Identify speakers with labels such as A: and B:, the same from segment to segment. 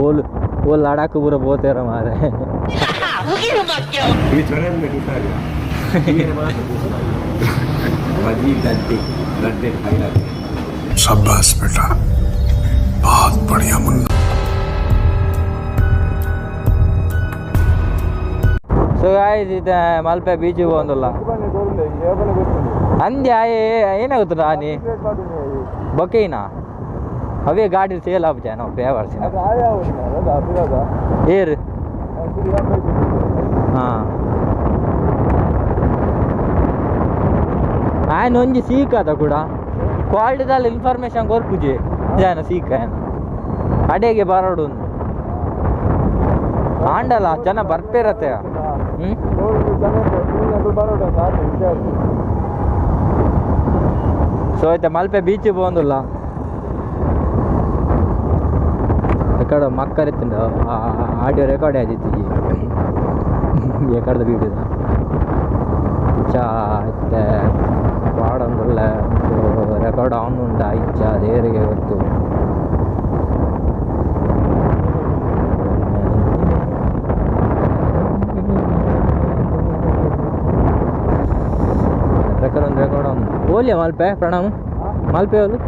A: ಓಲ್ ಓಲ್ ಲಡಾಖ್ ಪೂರ ಪೋತೇರ ಮಾರೆ.
B: शाबाश बेटा, बहुत बढ़िया मुन्ना।
A: ಸೊ ಗಾಯ್ಸ್, ಇತ್ತೆ ಮಲ್ಪೆ ಬೀಚಿಗೆ ಹೋಗಂದಿಲ್ಲ ಅಂದ್ಯ ಏನಾಗುತ್ತೆ ನಾನಿ ಬೊಕ್ಕೈನಾ ಅವೇ ಗಾಡಿ ಸೇಲ್ ಆಪುಜೆ ನಾವು ಬೇವರ್ಸಿನ ಏರ್. ಹಾಂ, ಆಯ್ನ ಒಂಜಿ ಸೀಕ್ ಅದ ಕೂಡ ಕ್ವಾಲಿಟಿದಲ್ಲಿ ಇನ್ಫಾರ್ಮೇಶನ್ ಕೊರ್ಪುಜಿ ಜನ ಸೀಕ ಏನು ಅಡೆಗೆ ಬರೋಡು ಆಂಡಲ್ಲ ಜನ ಬರ್ಪೇರತ್ತೆ. ಹ್ಞೂ, ಸೊ ಆಯ್ತಾ ಮಲ್ಪೆ ಬೀಚ್ ಪೋಂದುಲ್ಲ ಎಕಡ ಮಕ್ಕರಿತ್ತುಂಡು ಆಡಿಯೋ ರೆಕಾರ್ಡ್ ಆದಿತ್ತು ಎಕಡ್ದ ವೀಡಿಯೋದ ಚಾ ಇತ್ತೆ ಪಾಡೊಂದುಲ್ಲ ರೆಕಾರ್ಡ್ ಆನ್ ಉಂಡ ಇಚ್ಚ ದೇರಿಗೆ ಗೊತ್ತು. ಪ್ರಕಾರ ಒಂದು ರೆಕಾರ್ಡ್ ಆನ್ ಓಲಿಯ ಮಲ್ಪೆ ಪ್ರಣಾಮ್ ಮಲ್ಪೆ ಓಲು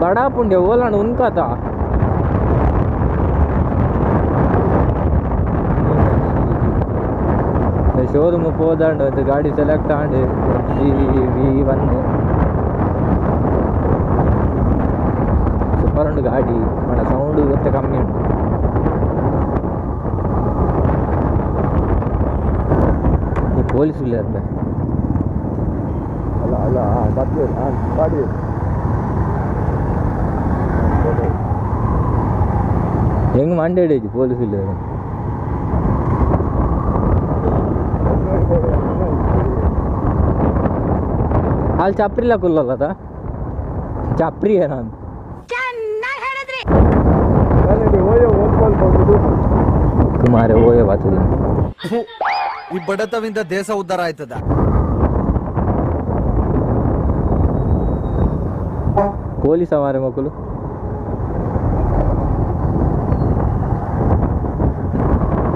A: ಬಡಾಪುಂಡೆ ಓಲಾಂಡ್ ಉನ್ಕಾತ. ಶೋರೂಮ್ ಪೋದಾಂಡ್ ಒಂದು ಗಾಡಿ ಸೆಲೆಕ್ಟ್ ಆಂಡ್ ಜಿ ವಿ 1 ಸೂಪರ್ ಉಂಡು ಗಾಡಿ, మన ಸೌಂಡ್ ಗೊತ್ತೆ ಕಮ್ಮಿ ಉಂಟು. ಈ ಪೊಲೀಸ್ ಇಲ್ಲ ಅರ್ಬೆ.
C: ಅಲ್ಲ ಅಲ್ಲ ಗಾಡಿ
A: ಹೆಂಗ್ ಮಂಡೇಡಿ ಪೊಲೀಸ್ ಇಲ್ಲ. ಅಲ್ಲಿ ಚಪ್ರಿಲ್ಲ ಕುಲ್ಲದ ಚಪ್ರಿ ನಾನು ಕುಮಾರ ಓಯೋ ಬಾತದೆ.
D: ಈ ಬಡತವಿಂದ ದೇಶ ಉದ್ಧಾರ ಆಯ್ತದ.
A: ಪೊಲೀಸ್ ಮಾರೆ ಮಕ್ಕಳು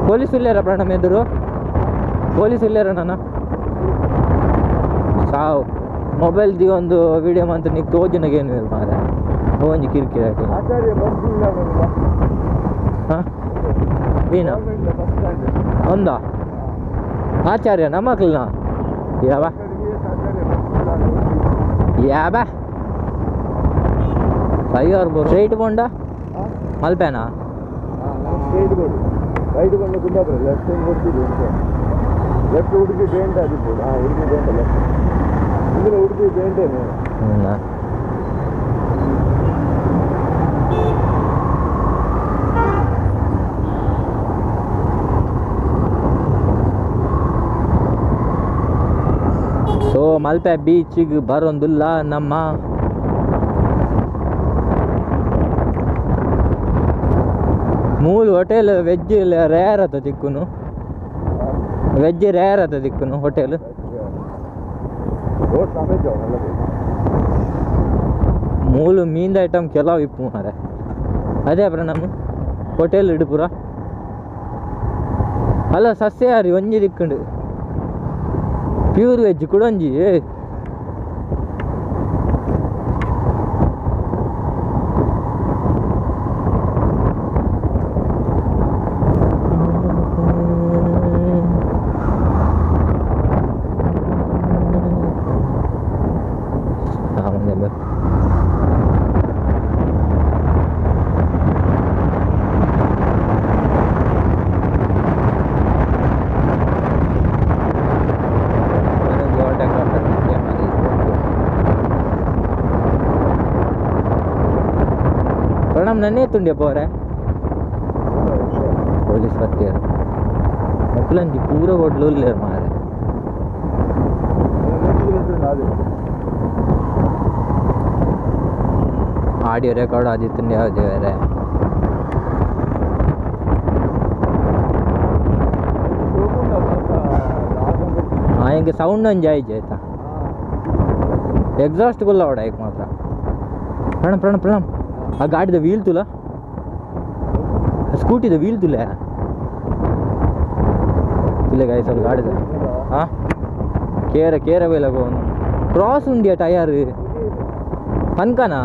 A: ಪೊಲೀಸ್ ಇಲ್ಲಾರ ಪ್ರಣಮ್ ಎದುರು ಪೊಲೀಸ್ ಇಲ್ಲಾರ ನನ್ನ ಸಾವು ಮೊಬೈಲ್ the ಒಂದು ವಿಡಿಯೋ ಮಂತ್ ನಿಕ್ ತೋಜಿನಾಗ ಏನು ಮಾರೆ ಒಂಜಿ ಕಿರಿಕಿರಿ ಹಾಕಿ. ಹಾಂ ಏನ ಒಂದಾ ಆಚಾರ್ಯ ನಮ್ಮ ಮಕ್ಕಳನ್ನ ಯಾವ ಯಾವ 5 ಅವರ್ ಸ್ಟ್ರೈಟ್ ಬೋಂಡ ಮಲ್ಪೆನಾ?
C: ಸ್ಟ್ರೈಟ್ ಕೊಡು, ರೈಟ್ ಕೊಂಡು ಕುಂದಾಪುರ ಲೆಫ್ಟ್ ಕೊಡ್ತಿದ್ವಿ ಲೆಫ್ಟ್ ಉಡುಪಿ ಪೇಂಟ್ ಆದಿರ್ಬೋದು. ಹಾಂ, ಉಡುಪಿ ಪೇಂಟ್ ಲೆಫ್ಟ್ ಇಂದಿನ ಉಡುಪಿ ಪೇಂಟೇನೆ.
A: ಸೊ ಮಲ್ಪೆ ಬೀಚಿಗೆ ಬರೋಂದಿಲ್ಲ ನಮ್ಮ ಮೂಲು ಹೋಟೆಲ್ ವೆಜ್ ರೇರ್ ಆತ ದಿಕ್ಕುನು, ವೆಜ್ ರೇರ್ ಆತ ದಿಕ್ಕುನು ಹೋಟೆಲ್. ಮೂಲು ಮೀನ್ದ ಐಟಮ್ ಕೆಲವು ಇಪ್ಪು ಮಾರೆ. ಅದೇ ಅಪ್ರ ನಮ್ಮ ಹೋಟೆಲ್ ಇಡುಪುರ ಅಲ್ಲ ಸಸ್ಯಾಹಾರಿ ಒಂಜಿ ದಿಕ್ಕುಂಡು, ಪ್ಯೂರ್ ವೆಜ್ ಕೂಡ ಒಂಜಿ. ಪ್ರಣಮ್ ನನ್ನೇ ತುಂಡೆ ಪೋರೆ ಪೊಲೀಸ್ ಪತ್ತಿಯರು ಮಕ್ಕಳಂಜಿ ಪೂರ ಒಡ್ಲು ಇಲ್ಲೇರು ಮಾರೆ. ಆಡಿಯೋ ರೆಕಾರ್ಡ್ ಆದಿತ್ತುಂಡೆ ಯಾವುದೇ ಬೇರೆ. ಹಾಂ, ಹಿಂಗೆ ಸೌಂಡ್ ಒಂಜಿ ಆಯ್ತು ಆಯ್ತಾ. ಎಕ್ಸಾಸ್ಟ್ ಗುಲ್ಲ ಅವಡ ಮಾತ್ರ ಪ್ರಣಮ್ ಪ್ರಣಮ್ ಪ್ರಣಮ್ ಆ ಗಾಡಿದ ವೀಲ್ ತುಲ ಸ್ಕೂಟಿದ ವೀಲ್ ತುಲೆ ತುಲೆ ಗಾಯ್ಸ್ ಅವ್ರು ಗಾಡಿದ ಹಾಂ ಕೇರ ಕೇರ ಬೇಲಗೋನು ಕ್ರಾಸ್ ಉಂಡಿಯ ಟಯರ್ ಪನ್ಕನಾ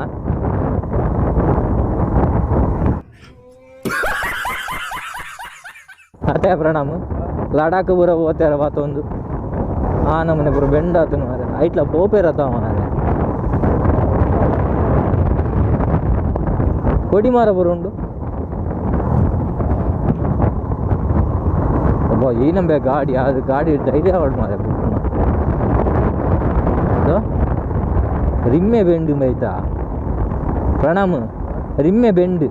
A: ಅದೇ ಪ್ರಣಾಮ್ ಲಡಾಖ್ ಪೂರ ಪೋತಾರ ಬಾತೊಂದು ಆ ನಮ್ಮನೆ ಪೂರ ಬೆಂಡ್ ಆತನು ಮಾರೆ ಐಟ್ಲ ಪೋಪೇರತ್ತ ಮಾರೆ ಕೊಡಿಮಾರ ಪೂರ ಉಂಡು ಅಬ್ಬಾ ಈ ನಂಬೆ ಗಾಡಿ ಅದು ಗಾಡಿ ಧೈರ್ಯ ಅವಡು ಮಾರೆ ಪುಟ್ಟುನ ರಿಮ್ಮೆ ಬೆಂಡು ಮೈತಾ ಪ್ರಣಾಮ್ ರಿಮ್ಮೆ ಬೆಂಡು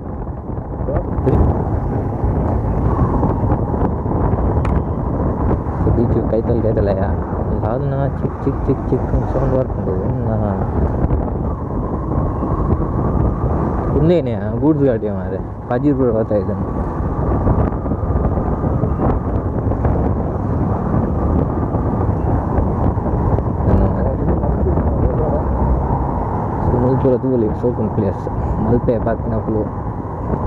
A: ಬೀಚು ಕೈತಲ್ ಕೈತಲಯ್ಯ ಅದನ್ನ ಚಿಕ್ಕ ಚಿಕ್ಕ ಚಿಕ್ಕ ಚಿಕ್ಕ ಸೌಂಡ್ ಬರ್ಕೊಂಡು ಉಂದೇನೆ ಗೂಡ್ಸ್ ಗಾಡಿ ಮಾರೆ ಪಜೀರ್ ಪೂರ ಬರ್ತಾ ಇದ್ದಾನೆ ಮುಲ್ಪುರ ತೂಲಿ ಸೋಕುನ್ ಪ್ಲೇಸ್ ಮಲ್ಪೆ ಬರ್ತಿನಕುಲು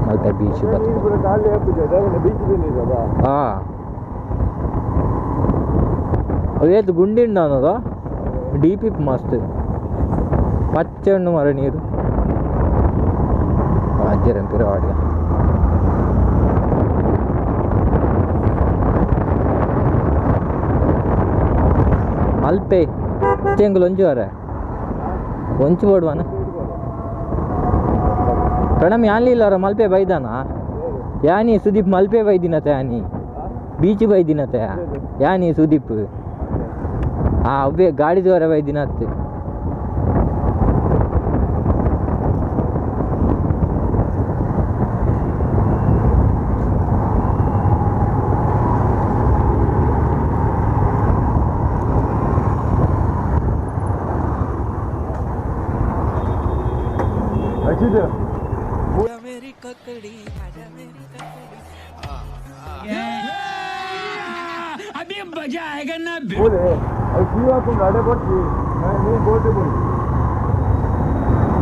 A: ಮಲ್ಪೆ ಬೀಚ್ ಹಾಂ ಅವೇತು ಗುಂಡಿಂಡ ಅನ್ನೋದ ಡಿ ಪಿ ಮಸ್ತ್ ಪಚ್ಚೆ ಉಂಡು ಮರ ನೀರು ಅಜ್ಜರ ಪಿರವಾಡಿಗ ಮಲ್ಪೆ ಚೆಂಗುಲು ಒಂಜು ವರ ಒಂಚು ಬೋಡ್ವಾನ ಪ್ರಣಮ್ ಯಾನ್ಲಿ ಇಲ್ಲ ಮಲ್ಪೆ ಬೈದಾನ ಯಾನಿ ಸುದೀಪ್ ಮಲ್ಪೆ ಬೈದಿನತೆ ಯಾನಿ ಬೀಚ್ ಬೈದಿನತೆ ಯಾನಿ ಸುದೀಪ್ ಆ ಅವೇ ಗಾಡಿ ದ್ವಾರ ಬೈದಿನ ಅತ್ತೆ
E: अभी मजा आएगा ना।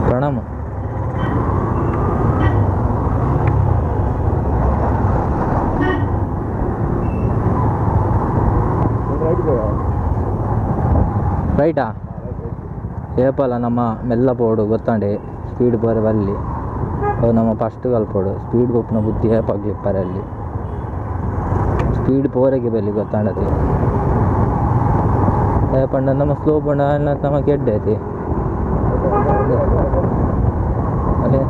A: प्रणम ರೈಟಾ ಏಪಲ್ಲ ನಮ್ಮ ಮೆಲ್ಲ ಪೋಡು ಗೊತ್ತಾಂಡೆ ಸ್ಪೀಡ್ ಪೋರೆ ಬಲ್ಲಿ ನಮ್ಮ ಫಸ್ಟ್ ಕಲ್ಪೋಡು ಸ್ಪೀಡ್ ಗೊಪ್ಪನ ಬುದ್ಧಿ ಏಪಾಗ್ಲಿಪ್ಪರೆ ಅಲ್ಲಿ ಸ್ಪೀಡ್ ಪೋರೆಗೆ ಬಲ್ಲಿ ಗೊತ್ತಾಂಡತಿ ಪಂಡ ನಮ್ಮ ಸ್ಲೋ ಪಂಡ ನಮ್ಮ ಕೆಡ್ಡೆ ಐತಿ ಅಲ್ಲೇ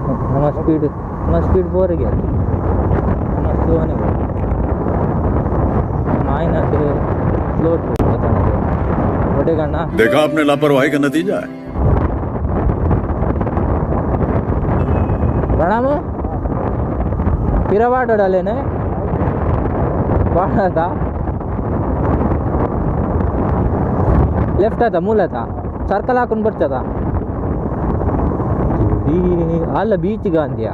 A: ನಮ್ಮ ಸ್ಪೀಡ್ ಪೋರೆಗೆ ಅಲ್ಲಿ ನಮ್ಮ ಸ್ಲೋನೇ ಮಾಯಿನತೆ ಸ್ಲೋ ಗೊತ್ತಾಂಡತಿ ಒಡೆಗಣ್ಣ.
B: देखा आपने लापरवाही का नतीजा है।
A: ಪ್ರಣಾಮ ಪಿರವಾಡಲೇನೆ ಬಾಡದ ಲೆಫ್ಟ್ ಆತ ಮೂಲತ ಸರ್ಕಲ್ ಹಾಕೊಂಡು ಬರ್ತದ ಅಲ್ಲ ಬೀಚ್ ಗಾಂಧಿಯ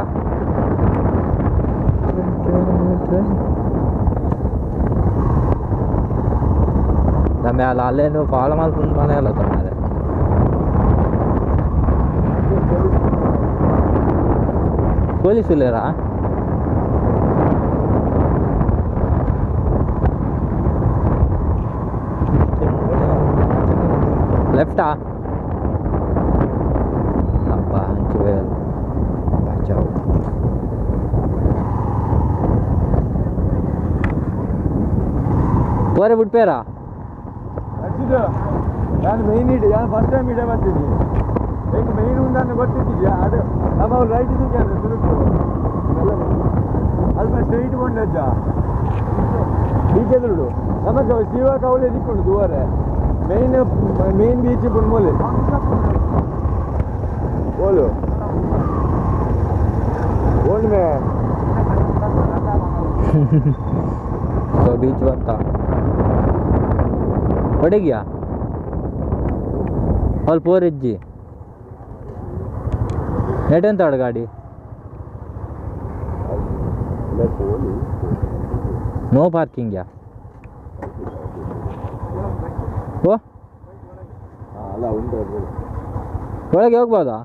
A: ಮ್ಯಾಲ ಅಲ್ಲೇನು ಫಾಲೋ ಮಾಡ್ಕೊಂಡು ಮನೆ ಅಲ್ಲ ತಮ್ಮ ಪೊಲೀಸ್ ಇಲ್ಲೇರಾ? ಲೆಫ್ಟಾ ಅಪ್ಪ ಹಂಚುವೆ ಬಚಾವು ಬೋರೆ ಬಿಟ್ಪೇರಾ?
C: ನಾನು ಮೈನ್ ಇಡೆ ನಾನು ಫಸ್ಟ್ ಟೈಮ್ ಇಡೆ ಬರ್ತೀನಿ ಹೆಂಗೆ ಮೈನ್ ಉಂಡನ್ನು ಗೊತ್ತಿದ್ದೀಯಾ ಅದು ನಮ್ಮ ಅವ್ರು ರೈಟ್ ಇದಕ್ಕೆ ಅಂದರೆ ಸುರುಕು ಅಲ್ಪ ಸ್ಟ್ರೈಟ್ ಕೊಂಡಜ್ಜ ಬೀಚ್ ಎದುರುಡು ನಮಗೆ ಶಿವ ಕವಲೆ ದಿಕ್ಕೊಂಡು ದೂರ ಮೇನ್ ಮೇನ್ ಬೀಚ್ ಪುಣ್ಮೂಲೆ ಓಲು ಓಣ್ಮೆ
A: ಬೀಚ್ ಬಂತ ಹೊಡೆಗಿಯಾ ಅಲ್ಲಿ ಪೋರೆಜ್ಜಿ ನೆಟ್ ಎಂತ ಗಾಡಿ ನೋ ಪಾರ್ಕಿಂಗ್ ಯಾ ಓ
C: ಅಲ್ಲ ಉಂಟು.
A: ಒಳಗೆ ಹೋಗ್ಬೋದಾ?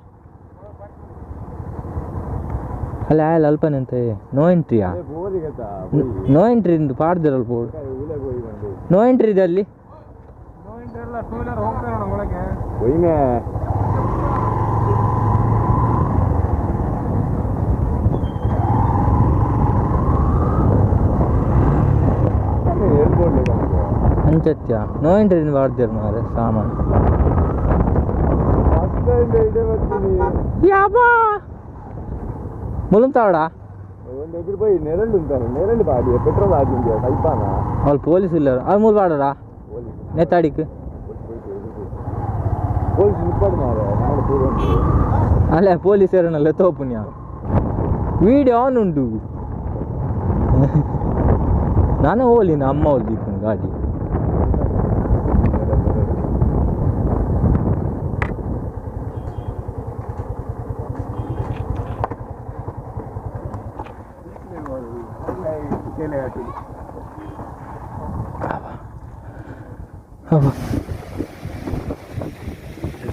A: ಅಲ್ಲ ಆಯಲ್ಲ ಅಲ್ಪನೆಂತ ನೋ ಎಂಟ್ರಿಯಾ? ನೋ ಎಂಟ್ರಿ ಇಂದು ಪಾಡ್ದಿರಲ್ ಬೋರ್ಡ್. ನೋ ಎಂಟ್ರಿ ಇದೆ ಅಲ್ಲಿ. ಅಂಚತ್ಯ ನೋ ಎಂಟ್ರಿ ಇಂದು ಪಾಡ್ದಿರ ಮಾರೆ ಸಾಮಾನು. ಯಾಬಾ ಮುಲುಂತಾವಡ
C: ಒಂದು ಎದುರು ಪೋಯಿ ನೆರಳು ಉಂಟಾನೆ, ನೆರಳು ಬಾಡಿ ಪೆಟ್ರೋಲ್ ಆಗಿಂದ್ಯಾ ಸೈಪಾನ.
A: ಅವ್ಳು ಪೊಲೀಸ್ ಇಲ್ಲ ಅದು ಮೂರು ಬಾಡರಾ ನೇತಾಡಿಕ್
C: ಪೊಲೀಸ್ ನಿಪ್ಪಾಡು ಮಾರೆ ನಾನು ಪೂರ ಉಂಟು.
A: ಅಲ್ಲ ಪೊಲೀಸ್ ಏರನಲ್ಲ ತೋಪುನ್ಯ ವೀಡಿಯೋ ಆನ್ ಉಂಟು. ನಾನು ಹೋಲಿನ ಅಮ್ಮ ಹೋಲ್ದಿಕ್ಕು ಗಾಡಿ.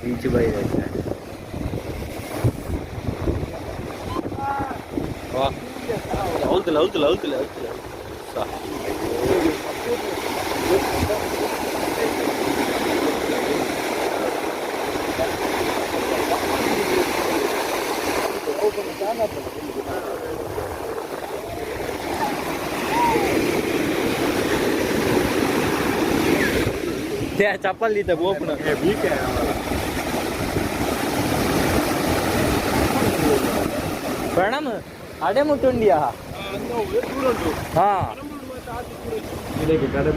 A: ಬೀಚ್ ಬೈ ಹೌದಲ್ಲ ಹೌದಲ್ಲ ಹೌದಲ್ಲ ಹೌದಲ್ಲ. ಚಪ್ಪಲ್ ದೀತ ಗೋಪುನ ಪ್ರಣಮ್ ಅಡೆ ಮುಟ್ಟುಂಡಿಯಾ? ಹಾ
C: ಅದೇ ಗೊತ್ತಾಗ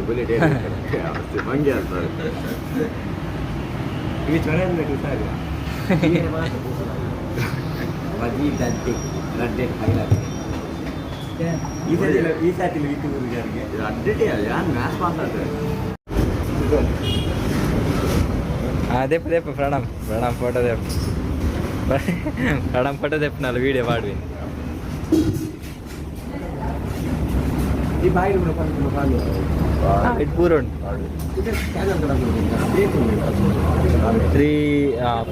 C: ಬುಲೆಟ್ ಮಂಗೆ ಅಂತಾರೆ.
A: ಅದೇ ದೇಪ ಪ್ರಣಮ್ ಪ್ರಣಮ್ ಫೋಟೋ ದೇಪ್ ಪ್ರಣಮ್ ಫೋಟೋ ದೇಪ್ನಲ್ಲ ವೀಡಿಯೋ ಮಾಡುವಿ. ಇದು ಪೂರ ಉಂಟು. 3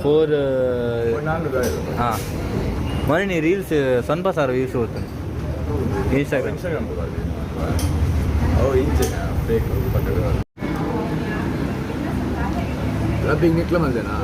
A: 4 ಹಾಂ ಮೊನ್ನೆ ರೀಲ್ಸ್ ಸ್ವಲ್ಪ ಸಾವಿರ ವ್ಯೂಸ್ ಹೋಗ್ತಾನೆ ಇನ್ಸ್ಟಾಗ್ರಾಮ್.
C: ರಬ್ಬಿಂಗ್ ನಿಕ್ಲ ಮಲ್ದೇನಾ?